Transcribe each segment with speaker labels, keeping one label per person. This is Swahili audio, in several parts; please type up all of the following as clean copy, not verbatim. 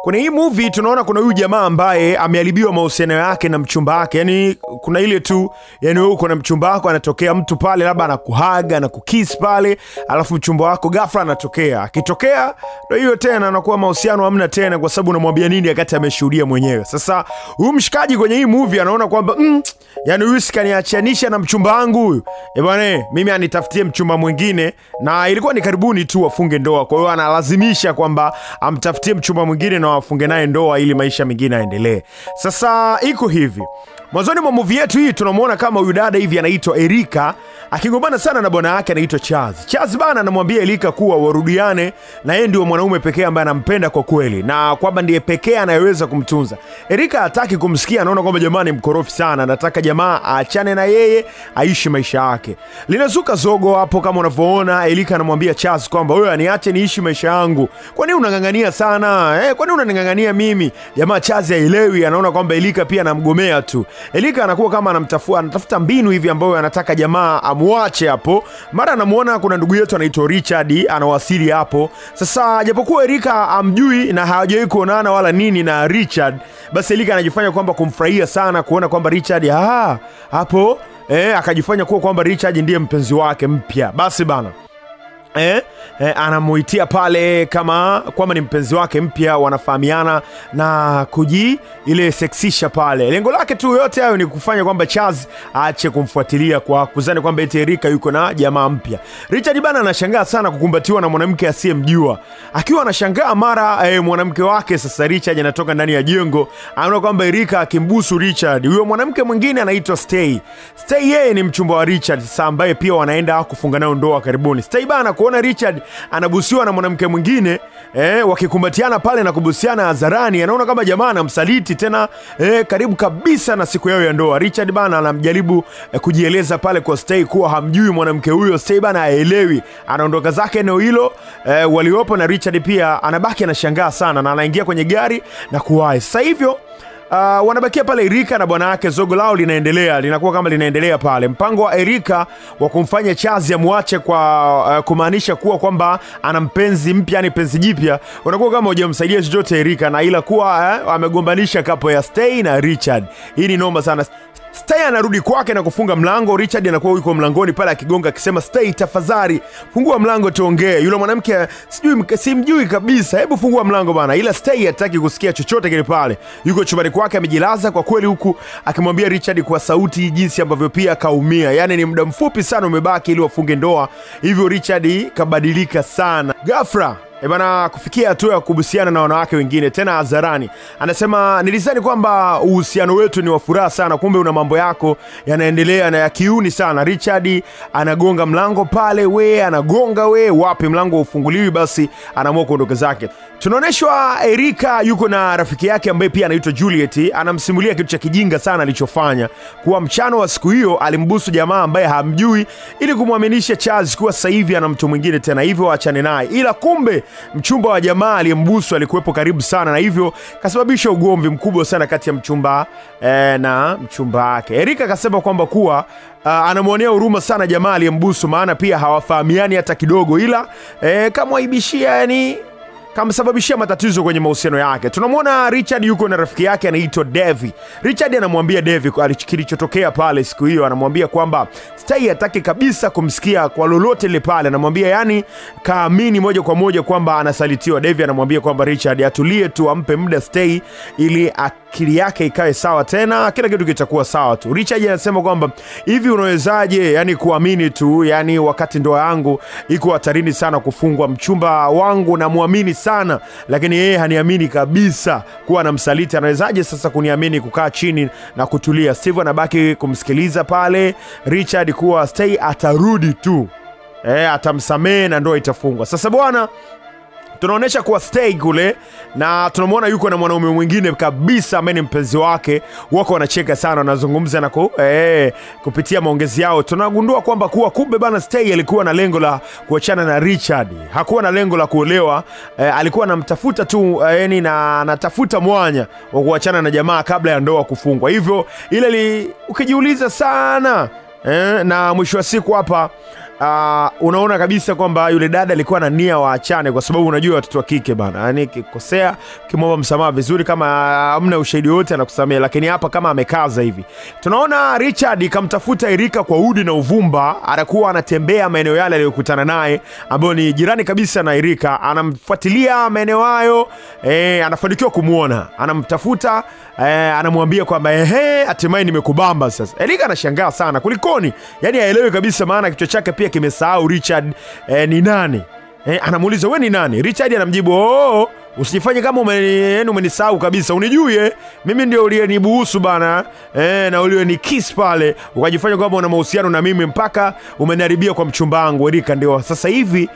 Speaker 1: Kwenye hii movie tunaona kuna huyu jamaa ambaye ameharibiwa mahusiano yake na mchumba wake. Yaani kuna ile tu, yani wewe uko na mchumba wako, anatokea mtu pale labda anakuhaga na kukiss pale, alafu mchumba wako ghafla anatokea. Akitokea ndio hiyo tena, anakuwa mahusiano hamna tena, kwa sababu unamwambia nini wakati ameshuhudia mwenyewe. Sasa huyu mshikaji kwenye hii movie anaona kwamba yani huyu sikaniachanisha na mchumba wangu huyu. Eh bwana, mimi anitafutie mchumba mwingine, na ilikuwa ni karibuni tu wafunge ndoa. Kwa hiyo analazimisha kwamba amtafutie mchumba mwingine na wafunge naye ndoa ili maisha mengine yaendelee. Sasa iko hivi. Mwanzoni mwa movie yetu hii tunamuona kama huyu dada hivi anaitwa Erika akigombana sana na bwana yake anaitwa Charles. Charles bana anamwambia Erika kuwa warudiane na yeye ndio mwanaume pekee ambaye anampenda kwa kweli na kwamba ndiye pekee anayeweza kumtunza. Erika hataki kumsikia, anaona kwamba jamaa ni mkorofi sana, anataka jamaa aachane na yeye aishi maisha yake. Linazuka zogo hapo kama unavyoona. Erika anamwambia Charles kwamba wewe aniache niishi maisha yangu. Kwa nini unang'ang'ania sana? Kwa nini unaning'ang'ania mimi? Jamaa Charles haelewi, anaona kwamba Erika pia anamgomea tu. Erika anakuwa kama anatafuta mbinu hivi ambayo anataka jamaa amuache hapo. Mara anamuona kuna ndugu yetu anaitwa Richard anawasili hapo. Sasa japokuwa Erika amjui na hawajawahi kuonana wala nini na Richard, basi Erika anajifanya kwamba kumfurahia sana kuona kwamba Richard hapo akajifanya kuwa kwamba Richard ndiye mpenzi wake mpya. Basi bana anamuitia pale kama kwamba ni mpenzi wake mpya, wanafahamiana na kuji ile sexisha pale. Lengo lake tu yote hayo ni kufanya kwamba Charles aache kumfuatilia kwa kuzani kwamba eti Erika yuko na jamaa mpya. Richard bana anashangaa sana kukumbatiwa na mwanamke asiyemjua. Akiwa anashangaa mara mwanamke wake sasa Richard anatoka ndani ya jengo, anaona kwamba Erika akimbusu Richard. Huyo mwanamke mwingine anaitwa Stay. Stay yeye ni mchumba wa Richard sasa, ambaye pia wanaenda kufunga nao ndoa karibuni. Stay bana kuona Richard anabusiwa na mwanamke mwingine, wakikumbatiana pale na kubusiana hadharani, anaona kama jamaa anamsaliti tena, karibu kabisa na siku yao ya ndoa. Richard bana anamjaribu kujieleza pale kwa Stay kuwa hamjui mwanamke huyo. Stay bana haelewi, anaondoka zake eneo hilo waliopo, na Richard pia anabaki anashangaa sana na anaingia kwenye gari na kuwahi. Sasa hivyo wanabakia pale Erika na bwana wake, zogo lao linaendelea, linakuwa kama linaendelea pale. Mpango wa Erika wa kumfanya Charles amwache kwa kumaanisha kuwa kwamba ana mpenzi mpya, yani penzi jipya, unakuwa kama hujamsaidia chochote Erika, na ila kuwa amegombanisha kapo ya Stay na Richard. Hii ni noma sana. Stay anarudi kwake na kufunga mlango. Richard anakuwa yuko mlangoni pale akigonga akisema, Stay tafadhali fungua mlango tuongee. Yule mwanamke sijui simjui kabisa, hebu fungua mlango bana. Ila Stay hataki kusikia chochote kile pale. Yuko chumbani kwake amejilaza kwa kweli, huku akimwambia Richard kwa sauti jinsi ambavyo pia kaumia. Yaani ni muda mfupi sana umebaki ili wafunge ndoa. Hivyo Richard kabadilika sana. Ghafla bana kufikia hatua ya kubusiana na wanawake wengine tena hadharani. Anasema nilizani kwamba uhusiano wetu ni wa furaha sana, kumbe una mambo yako yanaendelea na ya kiuni sana. Richard anagonga mlango pale, we anagonga we wapi, mlango ufunguliwi, basi anaamua kuondoka zake. Tunaoneshwa Erika yuko na rafiki yake ambaye pia anaitwa Juliet, anamsimulia kitu cha kijinga sana alichofanya. Kuwa mchana wa siku hiyo alimbusu jamaa ambaye hamjui ili kumwaminisha Charles kuwa sasa hivi ana mtu mwingine tena, hivyo aachane naye. Ila kumbe mchumba wa jamaa aliyembusu alikuwepo karibu sana, na hivyo kasababisha ugomvi mkubwa sana kati ya mchumba na mchumba wake. Erika akasema kwamba kuwa anamuonea huruma sana jamaa aliyembusu, maana pia hawafahamiani hata kidogo, ila kamwaibishia, yani kamsababishia matatizo kwenye mahusiano yake. Tunamwona Richard yuko na rafiki yake anaitwa Devi. Richard anamwambia Devi kilichotokea pale siku hiyo, anamwambia kwamba Stay hataki kabisa kumsikia kwa lolote ile pale. Anamwambia yani kaamini moja kwa moja kwamba anasalitiwa. Devi anamwambia kwamba Richard atulie tu, ampe muda Stay ili akili yake ikae sawa tena, kila kitu kitakuwa sawa tu. Richard anasema kwamba hivi unawezaje yani kuamini tu, yani wakati ndoa yangu iko hatarini sana kufungwa, mchumba wangu namuamini sana, lakini yeye haniamini kabisa kuwa anamsaliti. Anawezaje sasa kuniamini kukaa chini na kutulia? Steve anabaki kumsikiliza pale Richard kuwa Stay atarudi tu, atamsamehe na ndoa itafungwa. Sasa bwana tunaonesha kuwa Stay kule na tunamuona yuko na mwanaume mwingine kabisa ambaye ni mpenzi wake. Wako wanacheka sana, wanazungumza na kupitia maongezi yao tunagundua kwamba kuwa kumbe bana Stay alikuwa na lengo la kuachana na Richard. Hakuwa na lengo la kuolewa, alikuwa anamtafuta tu, yani na anatafuta mwanya wa kuachana na jamaa kabla ya ndoa kufungwa. Hivyo ile ukijiuliza sana na mwisho wa siku hapa Unaona kabisa kwamba yule dada alikuwa na nia waachane, kwa sababu unajua watoto wa kike bana, yani kikosea kimwomba msamaha vizuri, kama hamna ushahidi wote anakusamea, lakini hapa kama amekaza hivi. Tunaona Richard kamtafuta Erika kwa udi na uvumba, anakuwa anatembea maeneo yale aliyokutana naye ambayo ni jirani kabisa na Erika, anamfuatilia maeneo hayo, anafanikiwa kumuona, anamtafuta, anamwambia kwamba ehe, hatimaye nimekubamba sasa. Erika anashangaa sana, kulikoni? Yani haelewi kabisa, maana kichwa chake pia kimesahau Richard ni nani. Anamuuliza wewe ni nani? Richard anamjibu, "Oh, usijifanye kama umenisahau kabisa, unijui mimi ndio uliyenibuhusu bana, na uliyenikiss pale, ukajifanya kwamba una mahusiano na mimi mpaka umeniharibia kwa mchumba wangu Erika, ndio sasa hivi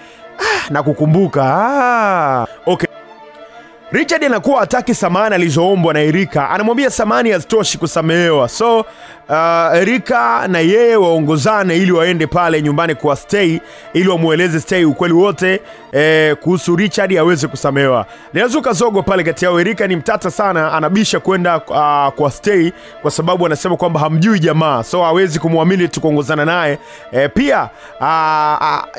Speaker 1: nakukumbuka." Okay. Richard anakuwa hataki samani alizoombwa na Erika, anamwambia samani hazitoshi kusamehewa. So Erika na yeye waongozane ili waende pale nyumbani kwa Stay ili wamueleze Stay ukweli wote kuhusu Richard aweze kusamehewa. Linazuka zogo pale kati yao. Erika ni mtata sana, anabisha kwenda kwa Stay kwa sababu anasema kwamba hamjui jamaa, so hawezi kumwamini tu kuongozana naye. Pia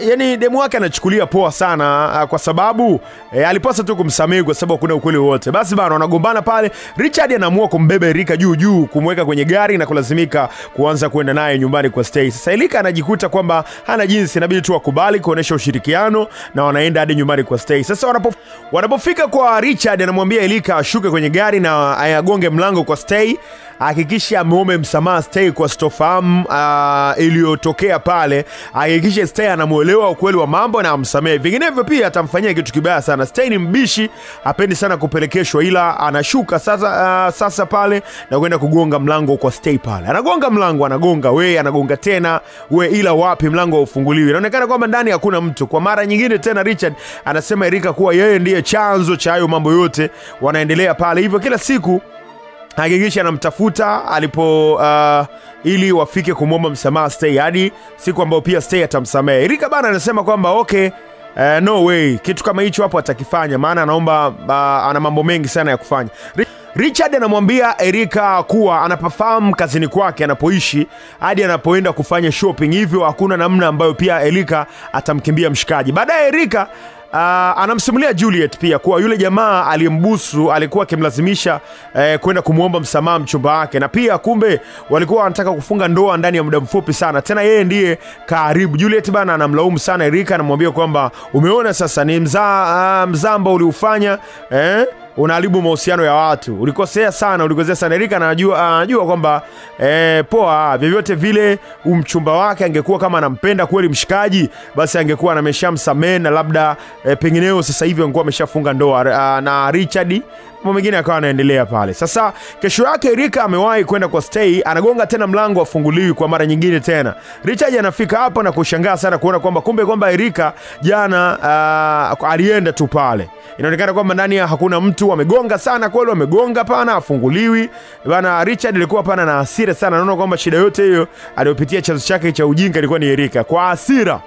Speaker 1: yani demu wake anachukulia poa sana kwa sababu alipaswa tu kumsamehe kwa sababu kuna ukweli wote. Basi bana wanagombana pale. Richard anaamua kumbeba Erika juu juu, kumweka kwenye gari na kulazimika kuanza kwenda naye nyumbani kwa Stay. Sasa Erika anajikuta kwamba hana jinsi, inabidi tu akubali kuonesha ushirikiano na wanaenda hadi nyumbani kwa Stay. Sasa wanapofika kwa Richard, anamwambia Erika ashuke kwenye gari na ayagonge mlango kwa Stay, hakikisha amuombe msamaha Stay kwa sitofahamu iliyotokea pale, hakikisha Stay anamuelewa ukweli wa mambo na amsamehe, vinginevyo pia atamfanyia kitu kibaya sana. Stay ni mbishi, hapendi sana kupelekeshwa, ila anashuka sasa, sasa pale na kwenda kugonga mlango kwa Stay pale. Anagonga mlango, anagonga we, anagonga tena we, ila wapi, mlango haufunguliwi. Inaonekana kwamba ndani hakuna mtu. Kwa mara nyingine tena Richard anasema Erika kuwa yeye ndiye chanzo cha hayo mambo yote wanaendelea pale. Hivyo kila siku hakikisha anamtafuta alipo ili wafike kumwomba msamaha Stay hadi siku ambayo pia Stay atamsamehe. Erika bana anasema kwamba okay, no way, kitu kama hicho hapo atakifanya, maana anaomba ana mambo mengi sana ya kufanya. Richard anamwambia Erika kuwa anapafahamu kazini kwake anapoishi hadi anapoenda kufanya shopping, hivyo hakuna namna ambayo pia Erika atamkimbia mshikaji. Baadaye Erika anamsimulia Juliet pia kuwa yule jamaa aliyembusu alikuwa akimlazimisha kwenda kumuomba msamaha mchumba wake, na pia kumbe walikuwa wanataka kufunga ndoa ndani ya muda mfupi sana, tena yeye ndiye karibu. Juliet bana anamlaumu sana Erika, anamwambia kwamba umeona sasa ni mzamba uliufanya, unaharibu mahusiano ya watu, ulikosea sana, ulikosea sana. Erika anajua kwamba poa, vyovyote vile mchumba wake angekuwa kama anampenda kweli mshikaji, basi angekuwa ameshamsamehe na labda pengineo sasa hivi angekuwa ameshafunga ndoa na Richard. Mambo mengine akawa anaendelea pale. Sasa kesho yake Erika amewahi kwenda kwa Stay, anagonga tena mlango afunguliwi kwa mara nyingine tena. Richard anafika hapa na kushangaa sana kuona kwamba kumbe kwamba Erika jana alienda tu pale. Inaonekana kwamba ndani hakuna mtu, wamegonga sana kweli, wamegonga pana afunguliwi. Bana Richard alikuwa pana na hasira sana, anaona kwamba shida yote hiyo aliyopitia chanzo chake cha ujinga ilikuwa ni Erika. Kwa hasira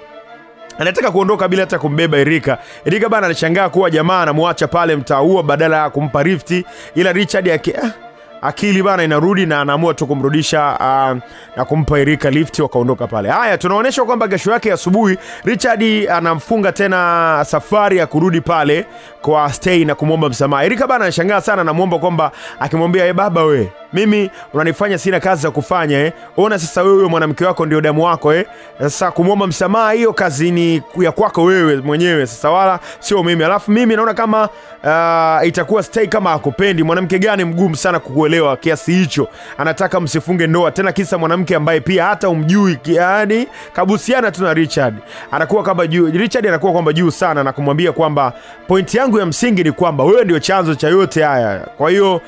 Speaker 1: anataka kuondoka bila hata kumbeba Erika. Erika bana alishangaa kuwa jamaa anamwacha pale mtaa huo badala ya kumpa rifti, ila Richard akili bana inarudi na anaamua tu kumrudisha na kumpa Erika lift, wakaondoka pale. Haya, tunaonyeshwa kwamba kesho yake asubuhi Richard anamfunga tena safari ya kurudi pale kwa Stay na kumwomba msamaha. Erika bana anashangaa sana, anamuomba kwamba akimwambia baba we, mimi unanifanya sina kazi za kufanya Ona sasa wewe mwanamke wako ndio damu wako Sasa kumwomba msamaha hiyo kazi ni ya kwako wewe mwenyewe sasa, wala sio mimi. Alafu mimi naona kama itakuwa Stay kama hakupendi. Mwanamke gani mgumu sana kukuelewa kiasi hicho? Anataka msifunge ndoa tena kisa mwanamke ambaye pia hata umjui, yani kabusiana tu na Richard. Anakuwa kama juu, Richard anakuwa kwamba juu sana na kumwambia kwamba pointi yangu ya msingi ni kwamba wewe ndio chanzo cha yote haya. Kwa hiyo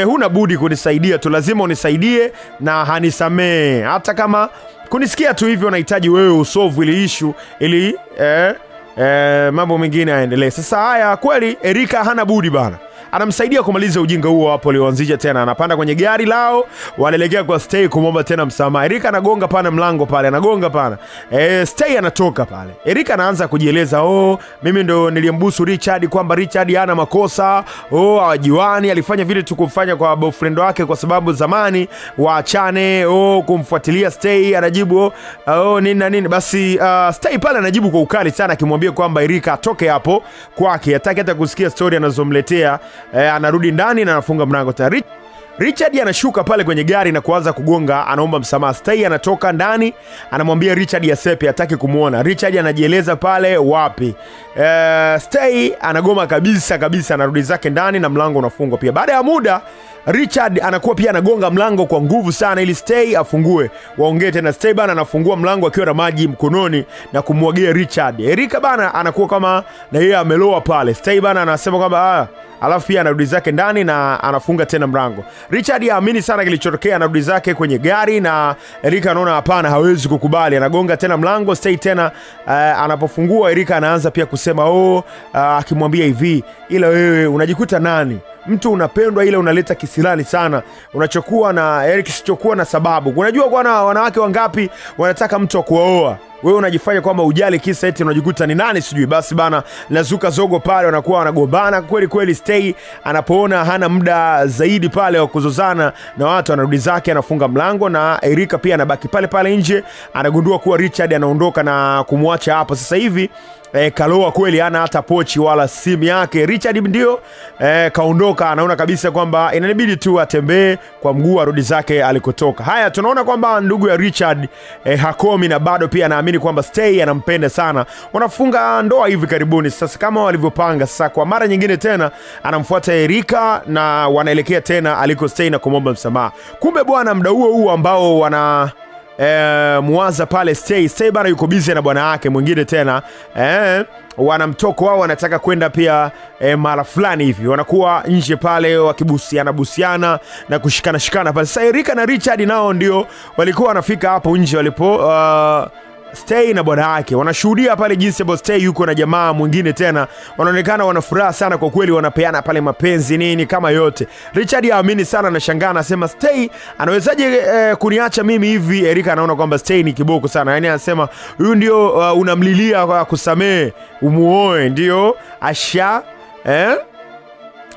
Speaker 1: huna budi kunisaidia tu, lazima unisaidie na hanisamee. Hata kama kunisikia tu hivyo nahitaji wewe usolve ile issue ili mambo mengine yaendelee. Sasa haya kweli Erika hana budi bana. anamsaidia kumaliza ujinga huo hapo alioanzisha tena. Anapanda kwenye gari lao, wanaelekea kwa Stay kumwomba tena msamaha. Erika anagonga pana mlango pale, anagonga pana. Stay anatoka pale. Erika anaanza kujieleza, "Oh, mimi ndo nilimbusu Richard kwamba Richard hana makosa. Oh, hawajuani, alifanya vile tu kufanya kwa boyfriend wake kwa sababu zamani waachane. Oh, kumfuatilia Stay." Anajibu, "Oh, nini na nini." Basi Stay pale anajibu kwa ukali sana akimwambia kwamba Erika atoke hapo kwake, hataki hata kusikia story anazomletea. Anarudi ndani na anafunga mlango tayari. Richard anashuka pale kwenye gari na kuanza kugonga, anaomba msamaha. Stay anatoka ndani, anamwambia Richard asepe, hataki kumuona. Richard anajieleza pale wapi. Stay anagoma kabisa kabisa, anarudi zake ndani na mlango unafungwa pia. Baada ya muda Richard anakuwa pia anagonga mlango kwa nguvu sana ili Stay afungue, waongee tena. Stay bana anafungua mlango akiwa na maji mkononi na kumwagia Richard. Erika bana anakuwa kama na yeye ameloa pale. Stay bana anasema kwamba alafu pia anarudi zake ndani na anafunga tena mlango. Richard haamini sana kilichotokea, anarudi zake kwenye gari na Erika anaona hapana, hawezi kukubali. Anagonga tena mlango, Stay tena anapofungua Erika anaanza pia kusema oh, akimwambia hivi, ila wewe unajikuta nani? Mtu unapendwa ila unaleta kisilani sana. Unachokuwa na Eric sichokuwa na sababu. Unajua bwana, wanawake wangapi wanataka mtu kuoa? Wewe unajifanya kwamba ujali kisa eti unajikuta ni nani sijui. Basi bana nazuka zogo pale, wanakuwa wanagombana kweli kweli. Stay anapoona hana muda zaidi pale wa kuzozana na watu, anarudi zake anafunga mlango na Erika pia anabaki pale pale nje. Anagundua kuwa Richard anaondoka na kumwacha hapo. Sasa hivi kaloa kweli, hana hata pochi wala simu yake. Richard ndio kaondoka, anaona kabisa kwamba inanibidi tu atembee kwa mguu arudi zake alikotoka. Haya, tunaona kwamba ndugu ya Richard hakomi na bado pia anaamini kwamba Stay anampenda sana. Wanafunga ndoa hivi karibuni sasa kama walivyopanga. Sasa kwa mara nyingine tena anamfuata Erika na wanaelekea tena aliko Stay na kumwomba msamaha. Kumbe bwana, muda huo huo ambao wana muwaza pale Stay, Stay bana yuko busy na bwana yake mwingine tena. Wanamtoko wao, wanataka kwenda pia mara fulani hivi. Wanakuwa nje pale wakibusiana busiana na kushikana shikana pale. Sasa Erika na Richard nao ndio walikuwa wanafika hapo nje walipo Stay na bwana yake. Wanashuhudia pale jinsi ambapo Stay yuko na jamaa mwingine tena. Wanaonekana wana furaha sana kwa kweli, wanapeana pale mapenzi nini kama yote. Richard haamini sana, anashangaa, anasema Stay anawezaje kuniacha mimi hivi? Erika anaona kwamba Stay ni kiboko sana. Yaani anasema huyu ndio unamlilia kwa kusamee, umuoe ndio asha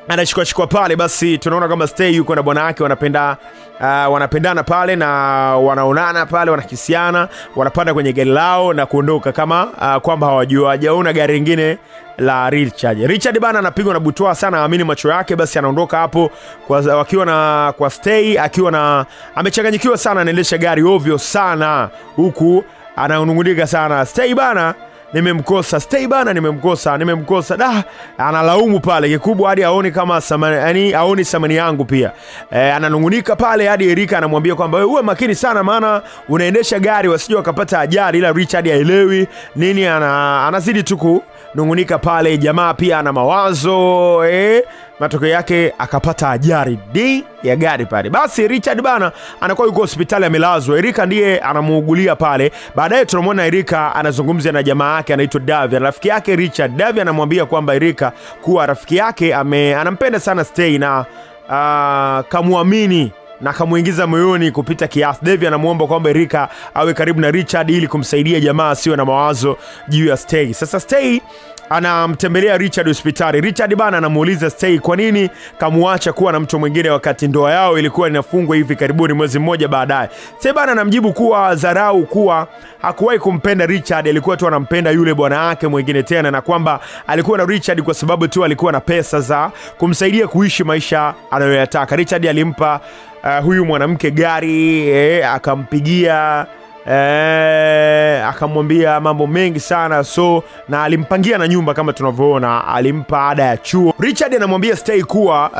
Speaker 1: anashikwa shikwa pale. Basi tunaona kwamba Stay yuko na bwana yake, wanapenda wanapendana pale na wanaonana pale, wanakisiana, wanapanda kwenye gari lao na kuondoka kama kwamba hawajua hajaona gari lingine la Richard. Richard bana anapigwa na butwa sana, haamini macho yake. Basi anaondoka hapo kwa wakiwa na kwa Stay akiwa na amechanganyikiwa sana, anaendesha gari ovyo sana huku ananungunika sana. Stay bana nimemkosa, Stay bana nimemkosa, nimemkosa. Da, analaumu pale kikubwa hadi aoni kama samani, yani aoni samani yangu pia. Ananungunika pale hadi Erika anamwambia kwamba wewe uwe makini sana maana unaendesha gari wasije wakapata ajali, ila Richard haelewi nini, anazidi tu kunungunika pale. Jamaa pia ana mawazo matokeo yake akapata ajali D ya gari pale. Basi Richard bana anakuwa yuko hospitali amelazwa. Erika ndiye anamuugulia pale. Baadaye tunamwona Erika anazungumza na jamaa yake anaitwa Davi, rafiki yake Richard. Davi anamwambia kwamba Erika kuwa rafiki yake anampenda sana Stay na kamuamini na kamuingiza moyoni kupita kiasi. Davi anamuomba kwamba Erika awe karibu na Richard ili kumsaidia jamaa asiwe na mawazo juu ya Stay. Sasa Stay anamtembelea Richard hospitali. Richard bana anamuuliza Stay kwa nini kamuacha kuwa na mtu mwingine wakati ndoa yao ilikuwa inafungwa hivi karibuni mwezi mmoja baadaye. Stay bana anamjibu kuwa dharau kuwa hakuwahi kumpenda Richard, alikuwa tu anampenda yule bwana yake mwingine tena, na kwamba alikuwa na Richard kwa sababu tu alikuwa na pesa za kumsaidia kuishi maisha anayoyataka. Richard alimpa huyu mwanamke gari, akampigia akamwambia mambo mengi sana, so na alimpangia na nyumba kama tunavyoona, alimpa ada ya chuo. Richard anamwambia Stay kuwa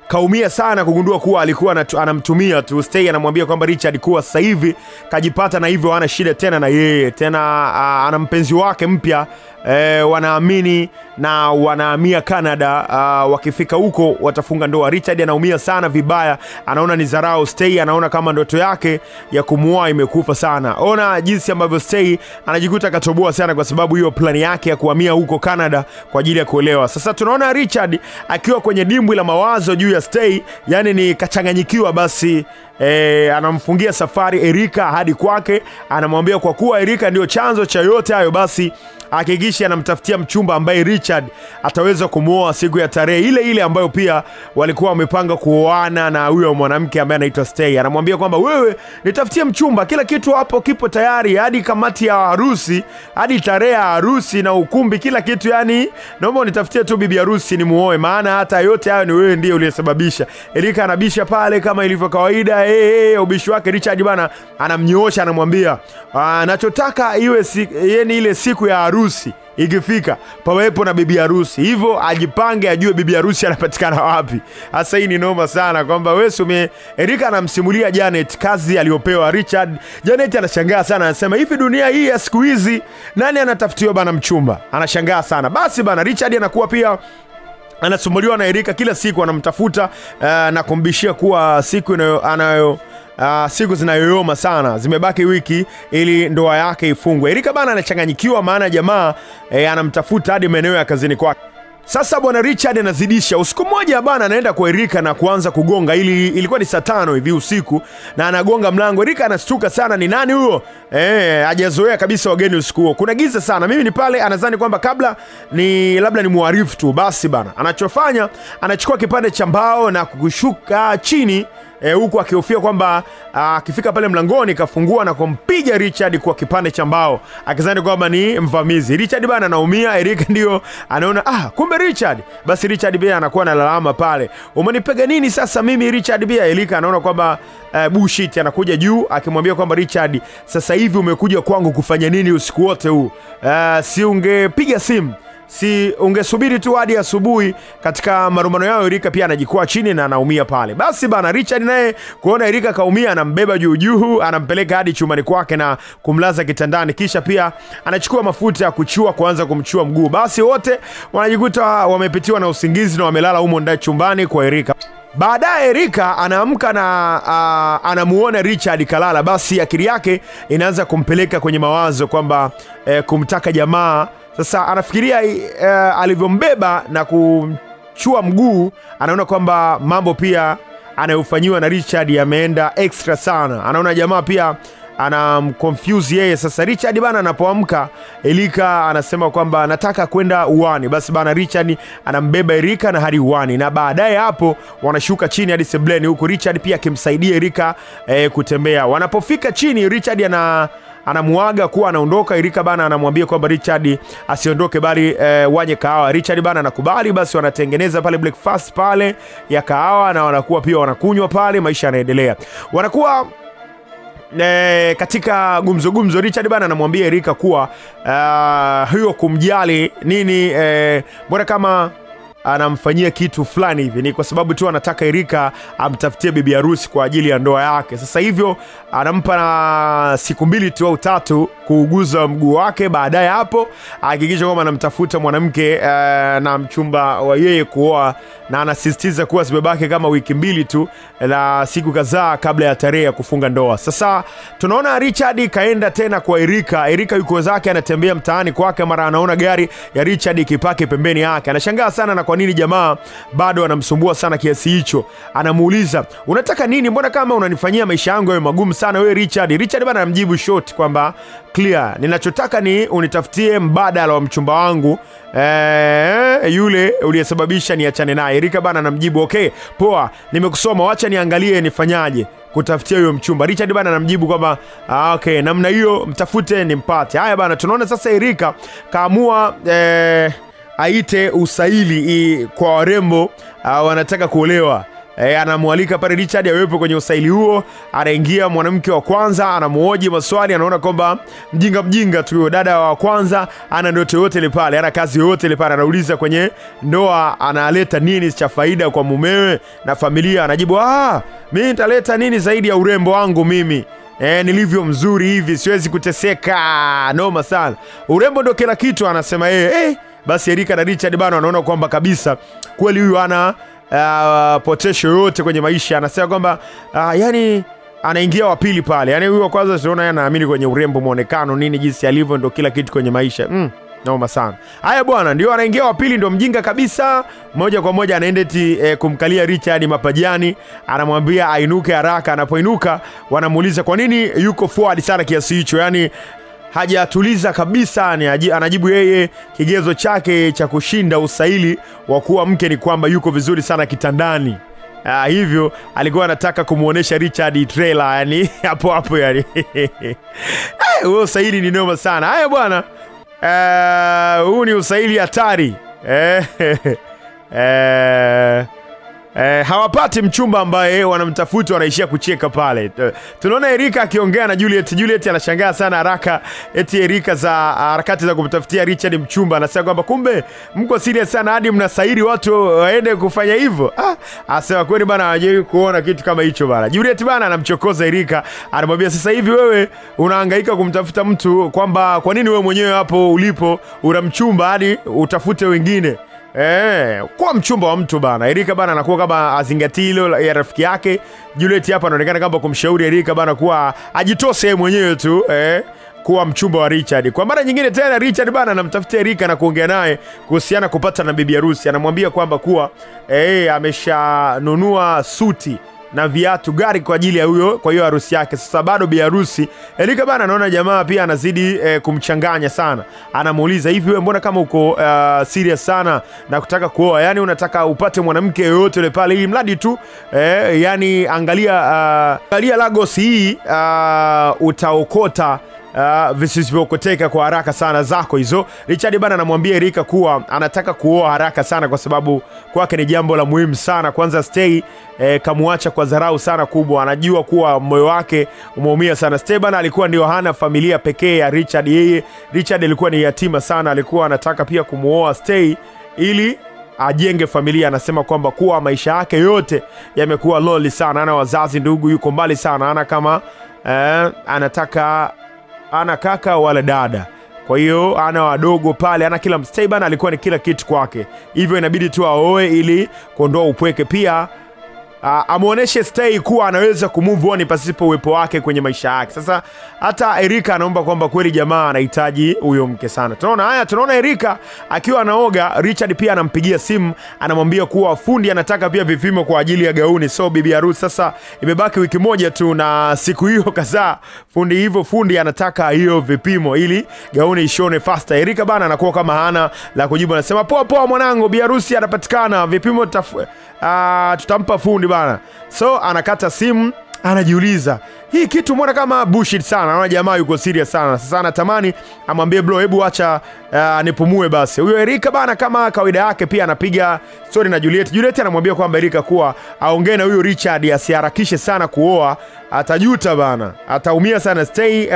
Speaker 1: kaumia sana kugundua kuwa alikuwa anamtumia tu. Stay anamwambia kwamba Richard kuwa sasa hivi kajipata na hivyo hana shida tena na yeye tena, ana mpenzi wake mpya Wanaamini na wanahamia Canada. Wakifika huko watafunga ndoa. Richard anaumia sana vibaya, anaona ni dharau Stay, anaona kama ndoto yake ya kumuoa imekufa sana. Ona jinsi ambavyo Stay anajikuta katoboa sana kwa sababu hiyo plani yake ya kuhamia huko Canada kwa ajili ya kuolewa. Sasa tunaona Richard akiwa kwenye dimbwi la mawazo juu ya Stay, yani ni kachanganyikiwa. Basi anamfungia safari Erika hadi kwake, anamwambia kwa kuwa Erika ndio chanzo cha yote hayo, basi hakikisha anamtafutia mchumba ambaye Richard ataweza kumuoa siku ya tarehe ile ile ambayo pia walikuwa wamepanga kuoana na huyo mwanamke ambaye anaitwa Stay. Anamwambia kwamba wewe nitafutie mchumba, kila kitu hapo kipo tayari, hadi kamati ya harusi, hadi tarehe ya harusi na ukumbi, kila kitu, yani naomba unitafutie tu bibi harusi nimuoe, maana hata yote hayo ni wewe ndiye uliyesababisha. Erika anabisha pale kama ilivyo kawaida, ubishi wake Richard bana anamnyoosha, anamwambia anachotaka iwe yani ile siku ya harusi ikifika pawepo na bibi harusi, hivyo ajipange ajue bibi harusi anapatikana wapi. Sasa hii ni noma sana kwamba wewe Erika anamsimulia Janet kazi aliyopewa Richard. Janet anashangaa sana, anasema hivi dunia hii ya siku hizi nani anatafutiwa bana mchumba? Anashangaa sana. Basi bana Richard anakuwa pia anasumbuliwa na Erika kila siku, anamtafuta na kumbishia kuwa siku anayo siku zinayoyoma sana, zimebaki wiki ili ndoa yake ifungwe. Erika bana anachanganyikiwa, maana jamaa anamtafuta hadi maeneo ya kazini kwake. Sasa bwana Richard anazidisha. Usiku mmoja bana anaenda kwa Erika na kuanza kugonga. Ilikuwa ni saa 5 hivi usiku na anagonga mlango. Erika anastuka sana, ni nani huyo? Hajazoea kabisa wageni usiku huo. Kuna giza sana. Mimi ni pale, anadhani kwamba kabla ni labda ni muarifu tu. Basi bana, anachofanya anachukua kipande cha mbao na kukushuka chini, huku akihofia kwamba akifika pale mlangoni kafungua na kumpiga Richard kwa kipande cha mbao, akizani kwamba ni mvamizi. Richard bana anaumia. Erika ndio anaona kumbe Richard. Basi Richard pia anakuwa analalama pale, umenipiga nini sasa mimi Richard? Pia Erika anaona kwamba bullshit, anakuja juu akimwambia kwamba Richard, sasa hivi umekuja kwangu kufanya nini usiku wote huu? Si ungepiga simu, si ungesubiri tu hadi asubuhi? Katika marumbano yao Erika pia anajikwaa chini na anaumia pale. Basi bana Richard naye kuona Erika kaumia, anambeba juu juu, anampeleka hadi chumbani kwake na kumlaza kitandani, kisha pia anachukua mafuta ya kuchua kuanza kumchua mguu. Basi wote wanajikuta wamepitiwa na usingizi na wamelala humo ndani chumbani kwa Erika. Baadaye Erika anaamka na anamuona Richard kalala. Basi akili yake inaanza kumpeleka kwenye mawazo kwamba kumtaka jamaa. Sasa anafikiria alivyombeba na kumchua mguu, anaona kwamba mambo pia anayofanyiwa na Richard yameenda extra sana. Anaona jamaa pia anamconfuse yeye. Sasa Richard bana anapoamka, Erika anasema kwamba nataka kwenda uani. Basi bana Richard anambeba Erika na hadi uani, na baadaye hapo wanashuka chini hadi sebleni, huku Richard pia akimsaidia Erika kutembea. Wanapofika chini Richard anamuaga kuwa anaondoka. Erika bana anamwambia kwamba Richard asiondoke bali wanye kahawa. Richard bana anakubali. Basi wanatengeneza pale breakfast pale ya kahawa na wanakuwa pia wanakunywa pale, maisha yanaendelea. Wanakuwa katika gumzo gumzo. Richard bana anamwambia Erika kuwa hiyo kumjali nini, bora kama anamfanyia kitu fulani hivi ni kwa sababu tu anataka Erika amtafutie bibi harusi kwa ajili ya ndoa yake. Sasa hivyo anampa na siku 2 tu au 3 kuuguza mguu wake. Baadaye hapo hakikisha kwamba anamtafuta mwanamke na mchumba wa yeye kuoa, na anasisitiza kuwa sibebake kama wiki 2 tu na siku kadhaa kabla ya tarehe ya kufunga ndoa. Sasa tunaona Richard kaenda tena kwa Erika. Erika yuko zake anatembea mtaani kwake, mara anaona gari ya Richard ikipaki pembeni yake. Anashangaa sana na kwa nini jamaa bado anamsumbua sana kiasi hicho. Anamuuliza, unataka nini? Mbona kama unanifanyia maisha yangu yawe magumu sana wewe Richard? Richard bana anamjibu short kwamba clear, ninachotaka ni unitafutie mbadala wa mchumba wangu yule uliyesababisha niachane naye. Erika bana anamjibu okay, poa, nimekusoma, wacha niangalie nifanyaje kutafutia huyo mchumba. Richard bana anamjibu kwamba okay, namna hiyo mtafute nimpate. Haya bana, tunaona sasa Erika kaamua aite usaili kwa warembo wanataka kuolewa. Anamwalika pale Richard awepo kwenye usaili huo. Anaingia mwanamke wa kwanza, anamuoji maswali, anaona kwamba mjinga mjinga tu dada wa kwanza, ana ndoto yote ile pale, ana kazi yote ile pale. Anauliza kwenye ndoa analeta nini cha faida kwa mumewe na familia. Anajibu mimi nitaleta nini zaidi ya urembo wangu mimi. Nilivyo mzuri hivi siwezi kuteseka. Noma sana. Urembo ndio kila kitu, anasema yeye. Basi Erika na Richard bana wanaona kwamba kabisa kweli huyu ana potential yote kwenye maisha. Anasema kwamba yani anaingia wa pili pale. Yani huyu wa kwanza tunaona yeye anaamini kwenye urembo, muonekano, nini, jinsi alivyo ndio kila kitu kwenye maisha. Noma sana. Haya bwana, ndio anaingia wa pili, ndio mjinga kabisa. Moja kwa moja anaenda eti kumkalia Richard mapajani, anamwambia ainuke haraka. Anapoinuka wanamuuliza kwa nini yuko forward sana kiasi hicho, yani hajatuliza kabisa. Anajibu yeye kigezo chake cha kushinda usaili wa kuwa mke ni kwamba yuko vizuri sana kitandani. Hivyo alikuwa anataka kumuonesha Richard trailer yani hapo hapo yani. Huo usaili ni noma sana. Haya bwana, huu ni usaili hatari. Hawapati mchumba ambaye wanamtafuta, wanaishia kucheka pale. Tunaona Erika akiongea na Juliet. Juliet anashangaa sana haraka eti Erika za harakati za kumtafutia Richard mchumba. Anasema kwamba kumbe mko serious sana hadi mnasairi watu waende kufanya hivyo. Asema kweli bana, hawajawahi kuona kitu kama hicho bana. Juliet bana anamchokoza Erika, anamwambia sasa hivi wewe unahangaika kumtafuta mtu, kwamba kwa nini wewe mwenyewe hapo ulipo una mchumba hadi utafute wengine? Kwa mchumba wa mtu bana. Erika bana anakuwa kama azingatii hilo ya rafiki yake. Juliet hapa anaonekana kama kumshauri Erika bana kuwa ajitose yeye mwenyewe tu kuwa mchumba wa Richard. Kwa mara nyingine tena Richard bana anamtafutia Erika na kuongea naye kuhusiana kupata na bibi harusi. Anamwambia kwamba kuwa ameshanunua suti na viatu, gari kwa ajili ya huyo, kwa hiyo harusi yake. Sasa bado bi harusi. Erika bana anaona jamaa pia anazidi kumchanganya sana. Anamuuliza hivi wewe mbona kama uko serious sana na kutaka kuoa? Yani unataka upate mwanamke yoyote yule pale ili mradi tu yani angalia angalia Lagos hii utaokota visivyokoteka kwa haraka sana zako hizo. Richard bana anamwambia Erika kuwa anataka kuoa haraka sana kwa sababu kwake ni jambo la muhimu sana. Kwanza Stay kamuacha kwa dharau sana kubwa, anajua kuwa moyo wake umeumia sana. Stay bana alikuwa ndio hana familia pekee ya Richard. Yeye Richard alikuwa ni yatima sana, alikuwa anataka pia kumuoa Stay ili ajenge familia. Anasema kwamba kuwa maisha yake yote yamekuwa loli sana, ana wazazi, ndugu, yuko mbali sana, ana kama anataka ana kaka wala dada, kwa hiyo ana wadogo pale, ana kila. Stay bana alikuwa ni kila kitu kwake, hivyo inabidi tu aoe ili kuondoa upweke. Pia amuoneshe Stay kuwa anaweza kumove on pasipo uwepo wake kwenye maisha yake. Sasa hata Erika anaomba kwamba kweli jamaa anahitaji huyo mke sana. Tunaona haya, tunaona Erika akiwa anaoga, Richard pia anampigia simu, anamwambia kuwa fundi anataka pia vipimo kwa ajili ya gauni. So bibi harusi sasa imebaki wiki moja tu na siku hiyo kadhaa, fundi hivyo fundi anataka hiyo vipimo ili gauni ishone faster. Erika bana anakuwa kama hana la kujibu, anasema poa poa mwanangu, bibi harusi anapatikana, vipimo tutampa fundi bana. So anakata simu, anajiuliza hii kitu mbona kama bullshit sana. Anaona jamaa yuko serious sana. Sasa anatamani amwambie bro, hebu acha nipumue basi. Huyo Erika bana kama kawaida yake pia anapiga story na Juliet. Juliet anamwambia kwamba Erika kuwa aongee na huyo Richard asiharakishe sana kuoa, atajuta bana, ataumia sana. Stay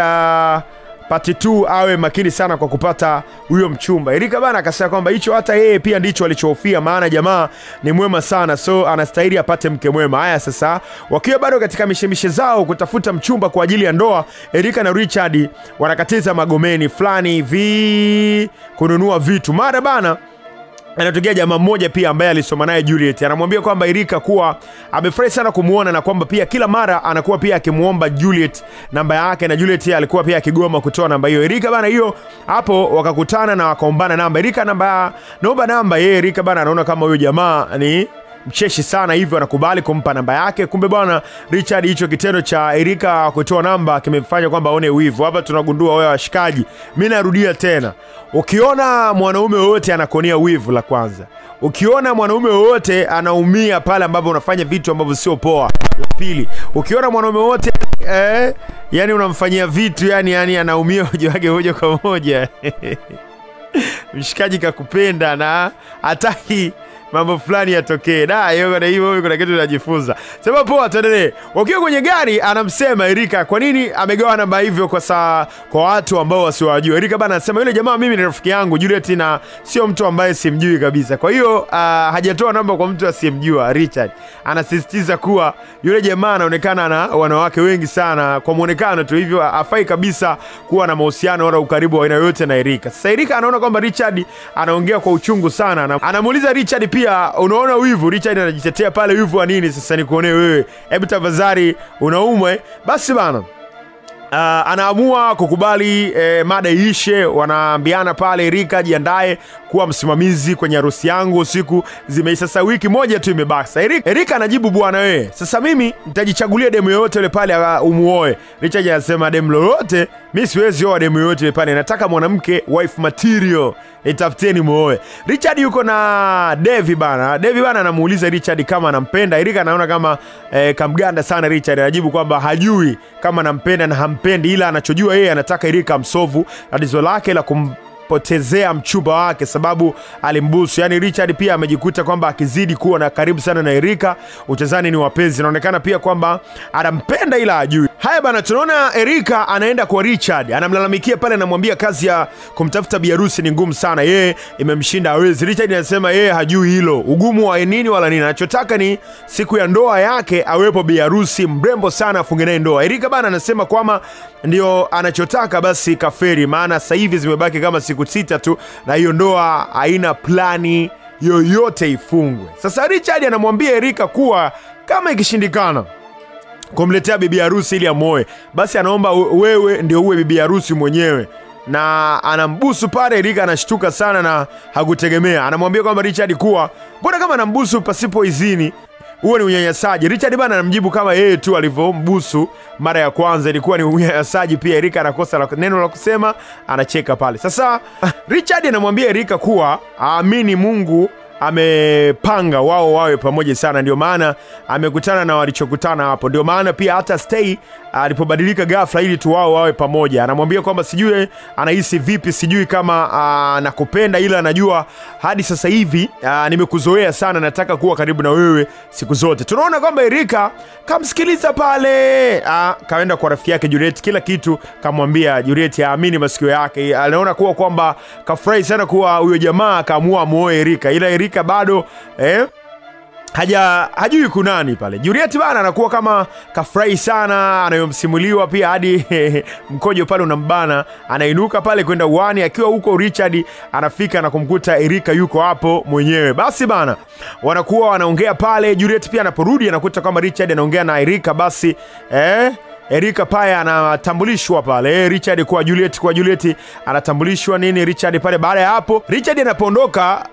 Speaker 1: part 2 awe makini sana kwa kupata huyo mchumba. Erika bana akasema kwamba hicho hata yeye pia ndicho alichohofia, maana jamaa ni mwema sana, so anastahili apate mke mwema. Haya sasa, wakiwa bado katika mishemishe zao kutafuta mchumba kwa ajili ya ndoa, Erika na Richard wanakatiza Magomeni fulani hivi kununua vitu. Mara bana anatokea jamaa mmoja pia ambaye alisoma naye Juliet. Anamwambia kwamba Erika kuwa amefurahi sana kumuona na kwamba pia kila mara anakuwa pia akimuomba Juliet namba yake, na Juliet alikuwa pia akigoma kutoa namba hiyo. Erika bana hiyo hapo wakakutana na wakaombana namba. Erika namba, naomba namba. Yeye Erika bana anaona kama huyo jamaa ni mcheshi sana, hivyo anakubali kumpa namba yake. Kumbe bwana Richard, hicho kitendo cha Erika kutoa namba kimemfanya kwamba aone wivu. Hapa tunagundua wewe washikaji, mimi narudia tena, ukiona mwanaume wote anakonea wivu, la kwanza. Ukiona mwanaume wote anaumia pale ambapo unafanya vitu ambavyo sio poa, la pili. Ukiona mwanaume wote yani unamfanyia vitu yani anaumia hoja wake moja kwa moja. Mshikaji kakupenda na hataki mambo fulani yatokee. Da, hiyo na hivyo kuna kitu tunajifunza. Sema poa, tuendelee. Wakiwa kwenye gari anamsema Erika kwa nini amegawa namba hivyo kwa watu ambao wasiwajua. Erika bana anasema yule jamaa mimi ni rafiki yangu Juliet na sio mtu ambaye simjui kabisa. Kwa hiyo hajatoa namba kwa mtu asiyemjua. Richard anasisitiza kuwa yule jamaa anaonekana na wanawake wengi sana kwa muonekano tu, hivyo afai kabisa kuwa na mahusiano wala ukaribu wa aina yoyote na Erika. Sasa Erika anaona kwamba Richard anaongea kwa uchungu sana. Anamuuliza Richard pia, unaona wivu? Richard anajitetea pale, wivu wa nini sasa nikuonee wewe? Hebu tafadhali, unaumwe. Basi bana, anaamua kukubali mada iishe. Wanaambiana pale, Erika jiandae kuwa msimamizi kwenye harusi yangu, siku zimeisha sasa, wiki moja tu imebaki. Sasa Erika anajibu, bwana wewe, sasa mimi nitajichagulia demu yoyote ile pale umuoe. Richard anasema demu lolote mimi siwezi oa demu yoyote ile pale, nataka mwanamke wife material, nitafuteni muoe. Richard yuko na Devi bana. Devi bana anamuuliza Richard kama anampenda. Erika anaona kama kamganda sana Richard. Anajibu kwamba hajui kama anampenda na hampendi, ila anachojua yeye anataka Erika amsovu tatizo lake la kumpotezea mchumba wake sababu alimbusu. Yani Richard pia amejikuta kwamba akizidi kuwa na karibu sana na Erika utazani ni wapenzi. Inaonekana pia kwamba anampenda ila hajui. Haya bana, tunaona Erika anaenda kwa Richard, anamlalamikia pale, anamwambia kazi ya kumtafuta biharusi ni ngumu sana, yeye imemshinda hawezi. Richard anasema yeye hajui hilo, ugumu wa nini wala nini, anachotaka ni siku ya ndoa yake awepo biharusi mrembo sana afunge naye ndoa. Erika bana anasema kwamba ndio anachotaka, basi kaferi, maana sasa hivi zimebaki kama siku 6 tu na hiyo ndoa haina plani yoyote ifungwe. Sasa Richard anamwambia Erika kuwa kama ikishindikana kumletea bibi harusi ili amoe, basi anaomba wewe ndio uwe bibi harusi mwenyewe. Na anambusu pale. Erika anashtuka sana na hakutegemea. Anamwambia kwamba Richard kuwa mbona kama anambusu pasipo idhini, huo ni unyanyasaji. Richard bana anamjibu kama yeye tu alivyombusu mara ya kwanza ilikuwa ni unyanyasaji pia. Erika anakosa neno la kusema, anacheka pale. Sasa Richard anamwambia Erika kuwa aamini Mungu amepanga wao wawe pamoja sana, ndio maana amekutana na walichokutana hapo, ndio maana pia hata Stay alipobadilika ghafla ili tu wao wawe pamoja. Anamwambia kwamba sijui anahisi vipi, sijui kama nakupenda, ila anajua hadi sasa hivi nimekuzoea sana, nataka kuwa karibu na wewe siku zote. Tunaona kwamba Erika kamsikiliza pale, kaenda kwa rafiki yake Juliet, kila kitu kamwambia Juliet, aamini masikio yake. Anaona kuwa kwamba kafurahi sana kuwa huyo jamaa kaamua muoe Erika, ila Erika bado hajui kunani pale. Juliet bana anakuwa kama kafurahi sana anayomsimuliwa pia hadi mkojo pale unambana, anainuka pale kwenda uani. Akiwa huko Richard anafika na kumkuta Erika yuko hapo mwenyewe. Basi bana wanakuwa wanaongea pale. Juliet pia anaporudi anakuta kama Richard anaongea na Erika. Basi Erika pale anatambulishwa pale, Richard kwa Juliet, kwa Juliet anatambulishwa nini Richard pale. Baada ya hapo Richard anapoondoka,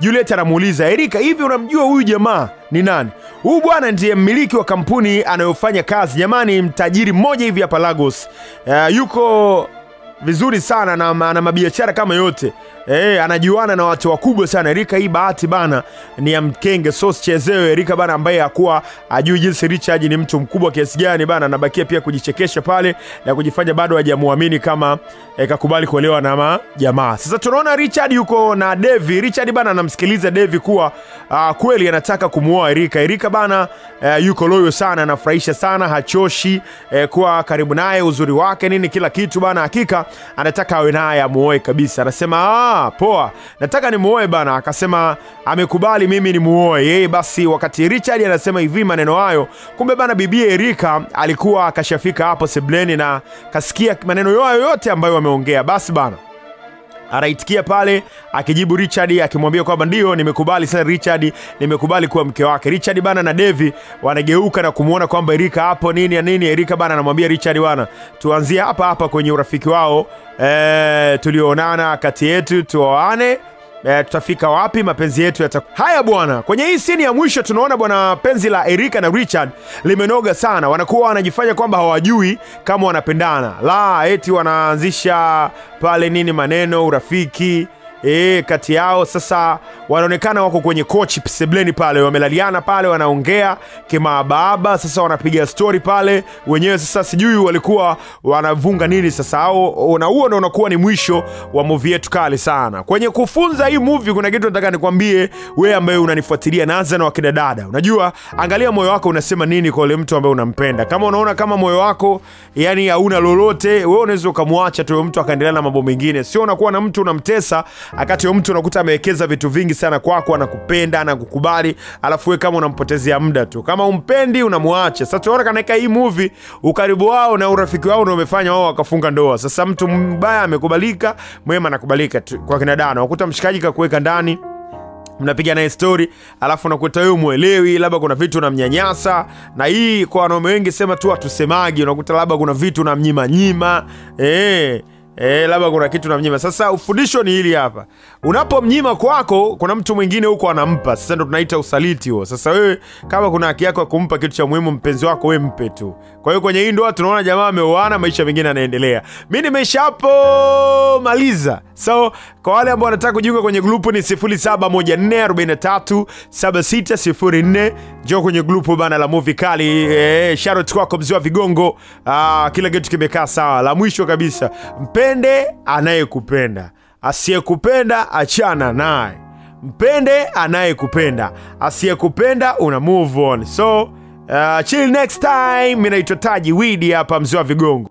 Speaker 1: Juliet anamuuliza Erika, hivi unamjua huyu jamaa ni nani? Huyu bwana ndiye mmiliki wa kampuni anayofanya kazi. Jamani, mtajiri mmoja hivi hapa Lagos. Yuko vizuri sana na ana mabiashara kama yote. Anajuana na watu wakubwa sana. Erika hii bahati bana ni ya mkenge, so sichezewe. Erika bana ambaye hakuwa ajui jinsi Richard ni mtu mkubwa kiasi gani bana, anabakia pia kujichekesha pale na kujifanya bado hajamuamini kama kakubali kuolewa na jamaa. Sasa tunaona Richard yuko na Devi. Richard bana anamsikiliza Devi kuwa kweli anataka kumuoa Erika. Erika bana yuko loyo sana, anafurahisha sana, hachoshi kuwa karibu naye, uzuri wake nini kila kitu bana, hakika anataka awe naye amuoe kabisa. Anasema poa, nataka nimuoe bana. Akasema amekubali mimi nimuoe yeye. Basi wakati Richard anasema hivi maneno hayo, kumbe bana bibi Erika alikuwa akashafika hapo sebleni na kasikia maneno hayo yote ambayo wameongea. Basi bana anaitikia pale akijibu Richard akimwambia kwamba ndio nimekubali sasa Richard, nimekubali kuwa mke wake. Richard bana na Devi wanageuka na kumuona kwamba Erika hapo nini ya nini. Erika bana anamwambia Richard, bana tuanzie hapa hapa kwenye urafiki wao, tulionana kati yetu, tuoane, tutafika wapi mapenzi yetu yata. Haya bwana, kwenye hii scene ya mwisho tunaona bwana penzi la Erika na Richard limenoga sana. Wanakuwa wanajifanya kwamba hawajui kama wanapendana, la eti wanaanzisha pale nini maneno urafiki. kati yao. Sasa wanaonekana wako kwenye kochi sebleni pale, wamelaliana pale, wanaongea kimaababa. Sasa wanapiga story pale wenyewe. Sasa sijui walikuwa wanavunga nini sasa, au na huo ndio unakuwa ni mwisho wa movie yetu kali sana. Kwenye kufunza hii movie kuna kitu nataka nikwambie wewe ambaye unanifuatilia, naanza na wakina dada. Unajua, angalia moyo wako unasema nini kwa yule mtu ambaye unampenda. Kama unaona kama moyo wako yani hauna lolote, wewe unaweza ukamwacha tu mtu akaendelea na mambo mengine. Sio unakuwa na mtu unamtesa, akati mtu unakuta amewekeza vitu vingi sana kwako, anakupenda, anakukubali, alafu wewe kama unampotezea muda tu. Kama umpendi unamwacha. Sasa tunaona kanaka hii movie ukaribu wao na urafiki wao ndio umefanya wao wakafunga ndoa. Sasa mtu mbaya amekubalika, mwema anakubalika kwa kina dada. Unakuta mshikaji kakuweka ndani, mnapiga naye story, alafu unakuta wewe muelewi, labda kuna vitu unamnyanyasa. Na hii kwa wanaume wengi sema tu atusemagi, unakuta labda kuna vitu unamnyima nyima, labda kuna kitu unamnyima. Sasa ufundisho ni hili hapa, unapomnyima kwako kuna mtu mwingine huko anampa. Sasa ndo tunaita usaliti huo. Sasa wewe kama kuna haki yako ya kumpa kitu cha muhimu mpenzi wako, wewe mpe tu. Kwa hiyo kwenye hii ndoa tunaona jamaa ameoana, maisha mengine yanaendelea. Mimi nimeisha hapo maliza. So kwa wale ambao wanataka kujiunga kwenye grupu ni 0714437604. Njoo kwenye grupu bana la movie kali. Shout kwako mzee wa vigongo. Kila kitu kimekaa sawa. La mwisho kabisa, mpende anayekupenda, asiyekupenda achana naye. Mpende anayekupenda, asiyekupenda una move on. So chill next time. Mimi naitwa Taji Widi hapa, mzee wa vigongo.